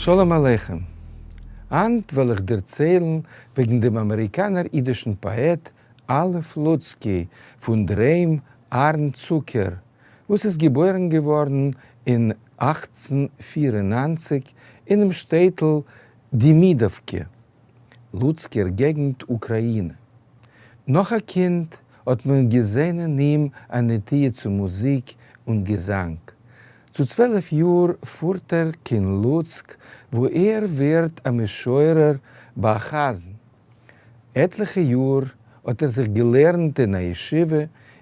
שלום עליכם. הײַנט וועל איך דערציילן וועגן דעם אַמעריקאַנער ייִדישן פּאָעט א' לוצקי, פֿון דער היים אַהרן צוקער, וואָס איז געבוירן געוואָרן אין 1894 אינעם שטעטל דימידאָווקע, לוצקער געגנט, אוקראַיִנע. נאָך אַ קינד האָט מען געזען אין אים אַ נטיה צו מוזיק און געזאַנג. צו 12 יאר פארט ער קיין לוצק וואו ער ווערט א משורר ביי א חזן. עטליכע יאר האט ער זיך געלערנט אין א ישיבה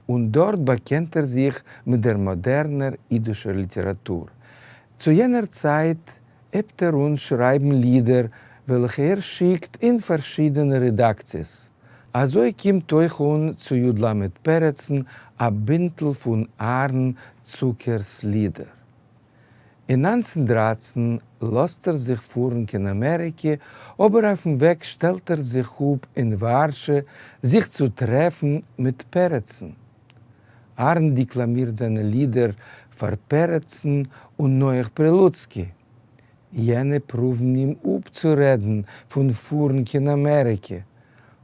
און דארט באקענט ער זיך מיט דער מאדערנער אידישער ליטעראטור. צו יענער צייט הייבט ער אן שרייבן לידער וועלכע ער שיקט אין פארשידענע רעדאקציעס. אזוי קומט אויך אן צו י ל פרצן א בינטל פון אהרן צוקער'ס לידער. אין 1913 לאזט ער זיך פארן קיין אמעריקע, אבער אויפן וועג שטעלט ער זיך אפ אין ווארשע זיך צו טרעפן מיט פרצן. אהרן דעקלאמירט זיינע לידער פאר פרצן און נח פרילוצקי. יענע פרואוון אים אפצורעדן פון פארן קיין אמעריקע,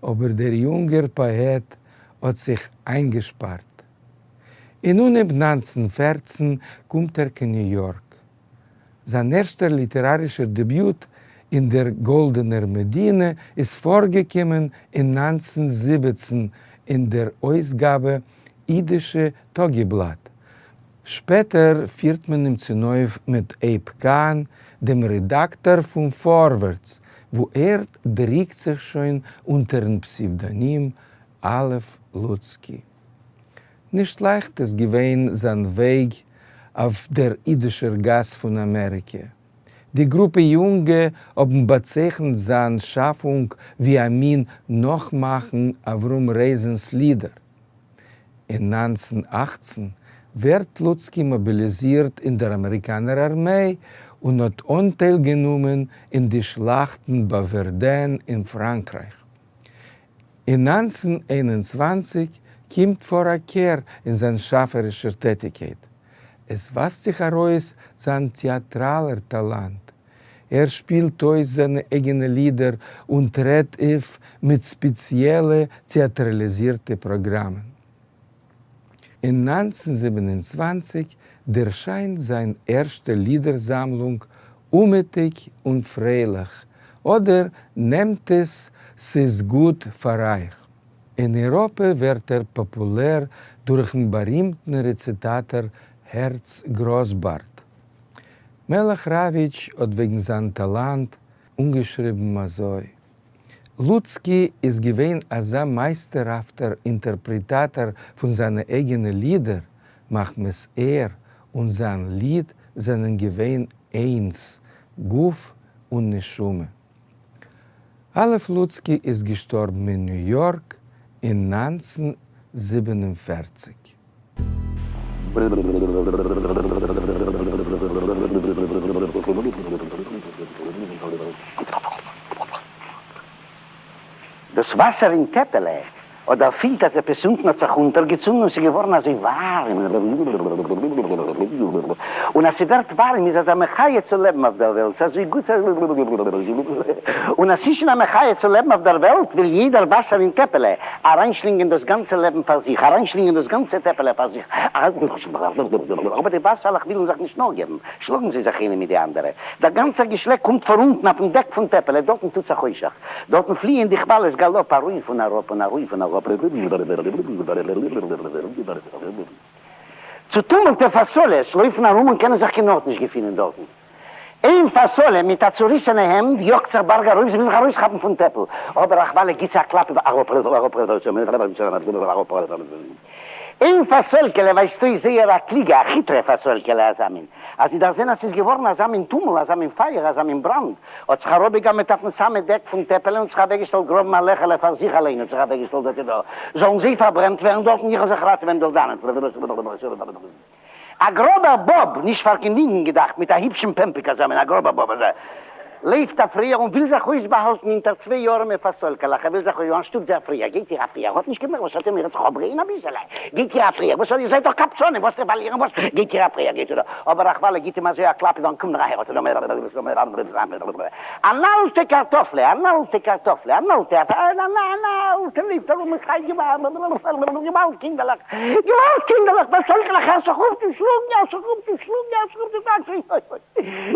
אבער דער יונגער פאעט האט זיך איינגעשפארט. אין אנהייב 1914 קומט ער קיין ניו יארק. זיין ערשטער ליטערארישער דעביוט אין דער גאלדענער מדינה איז פארגעקומען אין 1917 אין דער אויסגאבע אידישע טאגיבלאט. שפעטער פירט מען אים צונויף מיט עיב קאהן, דעם רעדאקטאר פון פארווערטס, וואו ער דריקט זיך שוין אונטערן פסעוודאנים א' לוצקי. נישט לייכט איז געווען זיין וועג אויף דער אידישער גאס פון אמעריקע. די גרופע יונגע האבן באצייכנט זיין שאפונג ווי א מין נאכמאכן אברהם רייזענס לידער. אין 1918 ווערט לוצקי מאביליזירט אין דער אמעריקאנער ארמיי און האט אנטייל גענומען אין די שלאכטן ביי ווערדען אין פראנקרייך. אין 1921 קומט פאר א קער אין זיין שאפערישער טעטיקייט. עס ווייזט זיך ארויס זיין טעאטראלער טאלאנט. ער שפילט אויס זיינע אייגענע לידער און טרעט אויף מיט ספעציעלע טעאטראליזירטע פראגראמען. אין 1927 דערשיינט זיין ערשטע לידער-זאמלונג אומעטיג און פרייליך, אדער נעמט עס ס'איז גוט פאר אייך. אין אייראפע ווערט ער פאפולער דורכ'ן בארימטן רעציטאטאר הערץ גראסבארד. מלך ראוויטש האט וועגן זיין טאלאנט אנגעשריבן אזוי, לוצקי איז געווען אזא מייסטערהאפטער אינטערפריטאטאר פון זיינע אייגענע לידער, מחמת ער און זיין ליד זענען געווען איינס, גוף און נשמה. א' לוצקי איז געשטארבן אין ניו יארק אין 1947. דאָס וואַסער אין טעפּעלע האָט דערפֿילט, אַז עפּעס אונטן האָט זיך אונטערגעצונדן און ס'איז געוואָרן אַזוי וואַרעם. און אַז ס'ווערט וואַרעם, איז אַזאַ מחיה צו לעבן אויף דער וועלט, ס'איז אַזוי גוט. און אַז ס'איז שוין אַ מחיה צו לעבן אויף דער וועלט, וויל יעדער וואַסער אין טעפּעלע אַריינשלינגען דאָס גאַנצע לעבן פֿאַר זיך, אַריינשלינגען דאָס גאַנצע טעפּעלע פֿאַר זיך. אָבער די וואַסערלעך ווילן זיך נישט נאָכגעבן, שלאָגן זיי זיך איינע מיט די אַנדערע. דער גאַנצער געשלעג קומט פֿאָר אונטן אויפֿן דעק פֿון טעפּעלע, דאָרטן טוט זיך חושך. דאָרטן פֿליִען די כװאַלעס גאַלאָפּ אַרױף און אַראָפּ און אַרױף און אַראָפּ. צעטומלטע פֿאַסאָלעס לױפֿן אַרום און קענען זיך קײן אָרט נישט געפֿינען דאָרטן. אײן פֿאַסאָלע מיט אַ צוריסענע העמד יאָגט זיך באַרג אַרױף, זי װיל זיך אַרױסכאַפּן פֿון טעפּל, אָבער אַ כװאַלע גיט זי אַ קלאַפּ איבער אַראָפּ. אײן פֿאַסאָלקעלע װײַזט אױס זײער אַ קלוגע, אַ כיטרע פֿאַסאָלקעלע, אַזאַ מין, אַז זי דערזען, אַז ס'איז געװאָרן אַזאַ מין טומל, אַזאַ מין פֿײַער, אַזאַ מין בראַנד, האָט זיך אַראָפּגעגנבֿעט אויפֿן סאַמע דעק פֿון טעפּעלע און זיך אַוועקגעשטעלט גראָבן אַ לעכעלע פֿאַר זיך אַליין האָט זיך אַוועקגעשטעלט אָט דאָ, זאָלן זיי פֿאַרברענט ווערן דאָרטן, איך וועל זיך ראַטעווען דורך דאַנען. אַ גראָבער באָב, נישט פֿאַר קיין יונגן געדאַכט, מיט אַ היפּשן פּעמפּיק אַזאַ מין אַ גראָבער באָב אַזאַ. לויפט אפריער און וויל זיך אויסבאהאלטן הינטער צוויי ארעמע פאסאלקעלעך, ער וויל זיך אוי אנשטאט זיי אפריער, גייט איר אפריער, האט נישט קיין מורא, וואס האט איר מורא זיך אפבריען אביסעלע, גייט איר אפריער, וואס האט איר זייט דאך קבצנים, וואס צו פארלירן, וואס, גייט איר אפריער, גייט איר דא, אבער א כוואליע גיט אים אזוי א קלאפ איבערן קום נאר אהער, האט ער אן אלטע קארטאפלע, אן אלטע קארטאפלע, אן אלטע, אן אלטע לויפט ארום און שרייט געוואלד, געוואלד קינדערלעך, געוואלד קינדערלעך, פאסאלקעלעך, הערט זיך אויף צו שלאגן, הערט זיך אויף צו שלאגן, הערט זיך אויף צו שלאגן, אוי אוי אוי.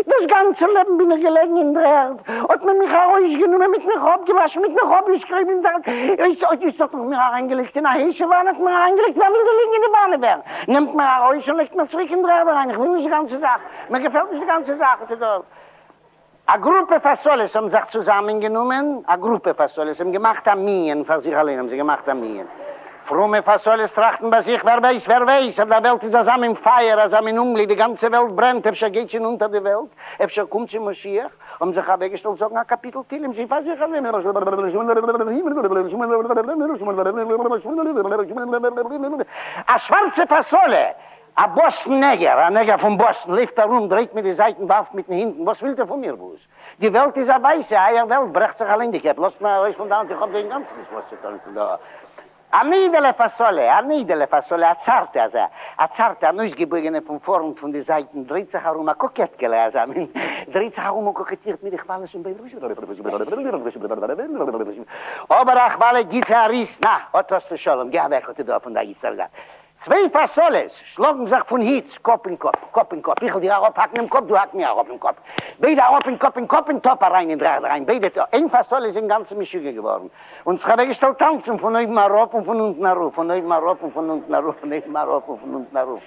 דאָס גאַנצע לעבן בין איך געלעגן אין דר'ערד, האָט מען מיך אַרויסגענומען, מיט מיך אָפּגעוואַשן, מיט מיך אָפּגעשקריבן אין דר'ערד, איז האָט מען מיר אַריינגעלייגט אין אַ הייסע וואַנע, האָט מען אַריינגעלייגט, ווער וויל דאָ ליגן אין די וואַנע, ווער? נעמט מיר אַרויס און לייגט מיר צוריק אין דר'ערד אַריין, איך וויל נישט די גאַנצע זאַך, מיר געפעלט נישט די גאַנצע זאַך, האָט ער דאָ. אַ גרופּע פֿאַסאָלעס האָבן זיך צוזאַמענגענומען, אַ גרופּע פֿאַסאָלעס האָבן געמאַכט אַ מנין, פֿאַר זיך אַליין האָבן זיי געמאַכט אַ מנין. פֿרומע פֿאַסאָלעס טראַכטן בײַ זיך, ווער ווייס, ווער ווייס, אויף דער וועלט איז אַזאַ מין פֿײַער, אַזאַ מין אומגליק, די גאַנצע וועלט ברענט, אפֿשר גייט שוין אונטער די וועלט, אפֿשר קומט שוין משיח? האָבן זיך אַוועקגעשטעלט זאָגן אַ קאַפּיטל תּהילים, זיי פֿאַר זיך אַליין. אַ שוואַרצע פֿאַסאָלע א באסטן נעגער, א נעגער פון באסטן, לויפט ארום, דרייט מיט די זייטן, ווארפט מיטן הינטן, וואס ווילט איר פון מיר? וואס? די וועלט איז א ווייסע, אייער וועלט, ברעכט זיך אליין די קעפ, לאזט מיר ארויס פון דאנעט, איך האב דא אינגאנצן נישט וואס צו טון פון דא. אן איידעלע פאסאלע, אן איידעלע פאסאלע, א צארטע אזא, א צארטע, אן אויסגעבויגענע פון פארנט, פון די זייטן, דרייט זיך ארום, א קאקעטקעלע אזא מין, דרייט זיך ארום און קאקעטירט מיט די כוואלעס און אבער א כוואלע גיט זי א ריס, נא, אט האסטו שלום, גיי אוועק אט איז דא פון דא איצטער גאט. צוויי פאסאלעס שלאגן זיך פון היץ, קאפ אין קאפ, קאפ אין קאפ, איכ'ל דיר אראפהאקן דעם קאפ, דו האק מיר אראפ דעם קאפ, ביידע אראפ אין קאפ אין קאפ אין טאפ אריין אין דר'ערד אריין, ביידע טא, איין פאסאלע איז אינגאנצן משוגע געווארן, און זיך אוועקגעשטעלט טאנצן פון אויבן אראפ און פון אונטן ארויף, פון אויבן אראפ און פון אונטן ארויף, פון אויבן אראפ און פון אונטן ארויף.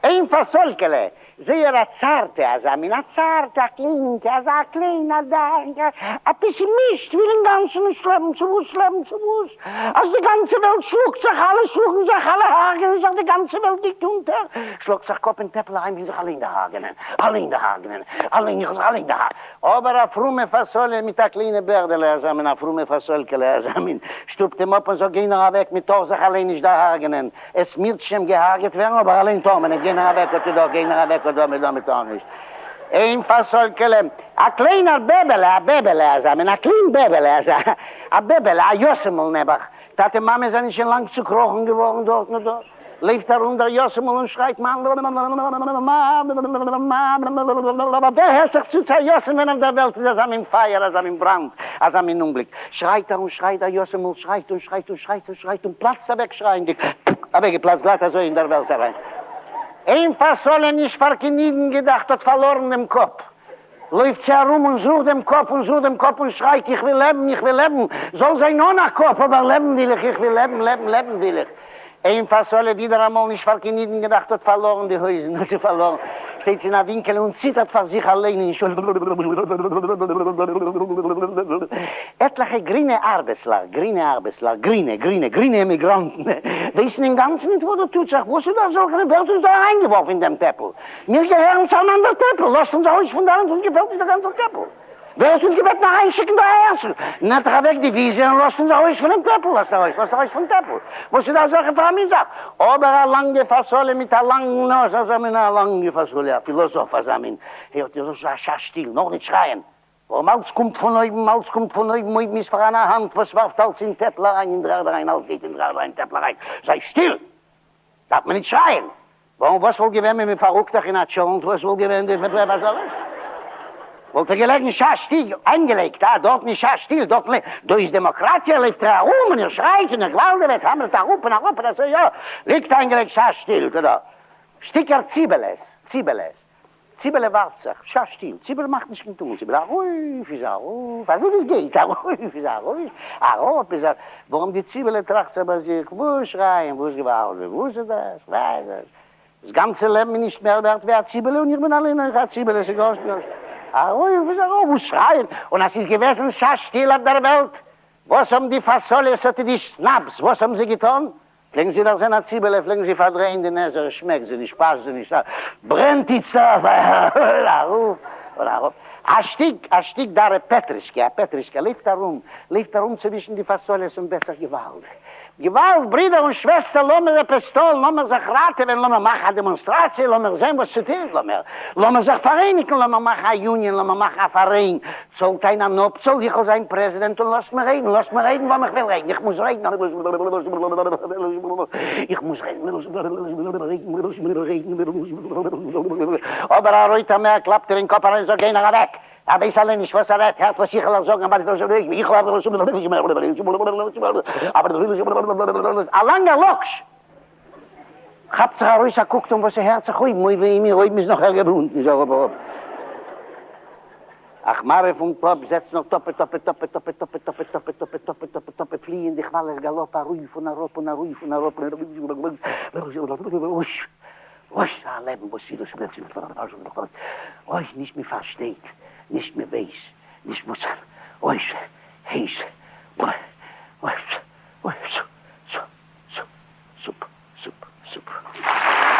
איין פאסאלקעלע, זייער א צארטע, אזא מין א צארטע, א קליינינקע, אזא קליינע, א דארינקע, א פעסימיסט, וויל אינגאנצן נישט לעבן, צו וואס לעבן, צו וואס, אז די גאנצע וועלט שלאגט זיך, אלע שלאגן זיך, אלע הרג'נען זיך, די גאנצע וועלט גייט אונטער, שלאגט זיך קאפ אין טעפל אריין, וויל זיך אליין דערהרג'נען, אליין דערהרג'נען, אליין, איך וויל זיך אליין דערהרג'נען. אבער א פרומע פאסאלע מיט א קליינע בערדעלע, אזא מין א פרומע פאסאלקעלע, אזא מין, שטופט אים אפ און זאגט, גיי נאר אוועק, מען טאר זיך אליין נישט דערהרג'נען, עס מירטשעם געהארגעט ווערן אבער אליין טאר מען ניט גיי נאר אוועק אט דא גיי נאר אוועק אט דא מען דא מען טאר נישט איין פאסאלקעלע א קליינער בעבעלע א בעבעלע אזא מין א קליין בעבעלע אזא א בעבעלע א יתומ'ל נעבעך טאטע מאמע זענען שוין לאנג צוקראכן געווארן דארטן און דא לויפט ארום דער יתומ'ל און שרייט ווער הערט זיך צו צו א יתום ווען אויף דער וועלט איז אזא מין פייער אזא מין בראנד אזא מין אומגליק שרייט ער און שרייט דער יתומ'ל שרייט און שרייט און שרייט און שרייט און פלאצט אוועק שרייענדיג, אוועקגעפלאצט גלאט אזוי אין דער וועלט אריין. איין פאסאלע נישט פאר קיין אידן געדאכט האט פארלארן דעם קאפ, לויפט זי ארום און זוכט דעם קאפ און זוכט דעם קאפ און שרייט איך וויל לעבן, איך וויל לעבן, זאל זיין אן א קאפ אבער לעבן וויל איך, איך וויל לעבן, לעבן, לעבן וויל איך. איין פאסאלע ווידער אמאל נישט פאר קיין אידן געדאכט האט פארלארן די הויזן האט זי פארלארן שטייט זי אין א ווינקעלע און ציטערט פאר זיך אליין אין שול עטליכע גרינע ארבעסלעך גרינע ארבעסלעך גרינע גרינע גרינע עמיגראנטן ווייסן אינגאנצן ניט וואס דא טוט זיך וואס איז דא אזעלכע ווער האט אונז דא אריינגעווארפן אין דעם טעפל מיר געהערן צו אן אנדער טעפל לאזט אונז ארויס פון דאנעט אונז געפעלט נישט דער גאנצער טעפל. ווער האט אונז געבעטן אריינשיקן דא אהערצו? נעמט דאך אוועק די וויזע און לאזט אונז ארויס פונעם טעפל, לאזט ארויס, לאזט ארויס פון טעפל, וואס איז דא אזעלכע פאר א מין זאך? אבער א לאנגע פאסאלע מיט א לאנגן נאז, אזא מין א לאנגע פאסאלע, א פילאזאף אזא מין, הערט איר זאגט זשע שא שטיל, נאר ניט שרייען, ווארום אלץ קומט פון אויבן, אלץ קומט פון אויבן, אויבן איז פאראן א האנט וואס ווארפט אלץ אין טעפל אריין, אין דר'ערד אריין, אלץ גייט אין דר'ערד אריין, טעפל אריין, זיי שטיל! דארף מען ניט שרייען, ווארום וואס וואלט געווען ווען מען פאררוקט דיך אין א טשולנט, וואס וואלט געווען די וואס וואלט ער געלעגן שא שטיל איינגעלייגט, אה, דארטן איז שא שטיל, דארטן לע, דא איז דעמאקראטיע, לויפט ער ארום און ער שרייט און ער גוואלדעוועט, האמערט אראפ און אראפ און אזוי יא, ליגט איינגעלייגט שא שטיל, טא דא, שטיקער ציבעלעס, ציבעלעס. ציבעלע ווארפט זיך, שא שטיל, ציבעלע מאכט נישט קיין טומל, ציבעלע ארויף איז ארויף, אזוי ווי עס גייט, ארויף איז ארויף, אראפ איז אראפ, ווארום די ציבעלע טראכט זיך ביי זיך, וואס שרייען, וואס געוואלדעווען, וואס איז דאס, וואס איז דאס, דאס גאנצע לעבן איז נישט מער ווערט ווי א ציבעלע און איך בין אליין אויך א ציבעלע, ס'איז גארנישט נישט, ארויף איז ארויף, וואס שרייען, און אז ס'איז געוועזן שא שטיל אויף דער וועלט, וואס האבן די פאסאליעס אט די סנאבס, וואס האבן זיי געטאן? פלעגן זיי דאך זען א ציבעלע, פלעגן זיי פארדרייען די נעזער, עס שמעקט זיי נישט, פאסט זיי נישט, ברענט איצטער א פייער, ארויף און אראפ. א שטיק, א שטיק דארע פעטרישקע, א פעטרישקע, לויפט ארום, לויפט ארום צווישן די פאסאליעס און בעט זיך געוואלד! געוואלד, ברידער און שוועסטער, לאמיר עפעס טון, לאמיר זיך ראטעווען, לאמיר מאכן א דעמאנסטראציע, לאמיר זען וואס צו טון, לאמיר, לאמיר זיך פאראייניגן, לאמיר מאכן א union, לאמיר מאכן א פאראיין, צאלט איין אן אפצאל, איך וועל זיין פרעזידענט און לאזט מיר רעדן, לאזט מיר רעדן ווארום איך וויל רעדן, איך מוז רעדן, איך מוז רעדן, אבער א רויטער מער קלאפט איר אין קאפ אריין, זאג איינער אוועק! ער ווייס אליין נישט וואס ער רעדט, הערט וואס איך וועל אייך זאגן, א לאנגער לאקש כאפט זיך ארויס א קוק טון וואס ס'הערט זיך אויבן, אוי וויי מיר, אויבן איז נאך ערגער ווי אונטן, איז אראפ אראפ. א כמארע פון טאפ זעצט נאך טאפע טאפע טאפע טאפע טאפע טאפע טאפע טאפע טאפע טאפע טאפע פליען די כוואליעס גאלאפ ארויף און אראפ און ארויף און אראפ אוי אוי א לעבן וואס איז דאס אוי נישט מען פארשטייט נישט מען ווייס נישט וואס אוי הייס אוי אוי סופ סופ סופ סופ.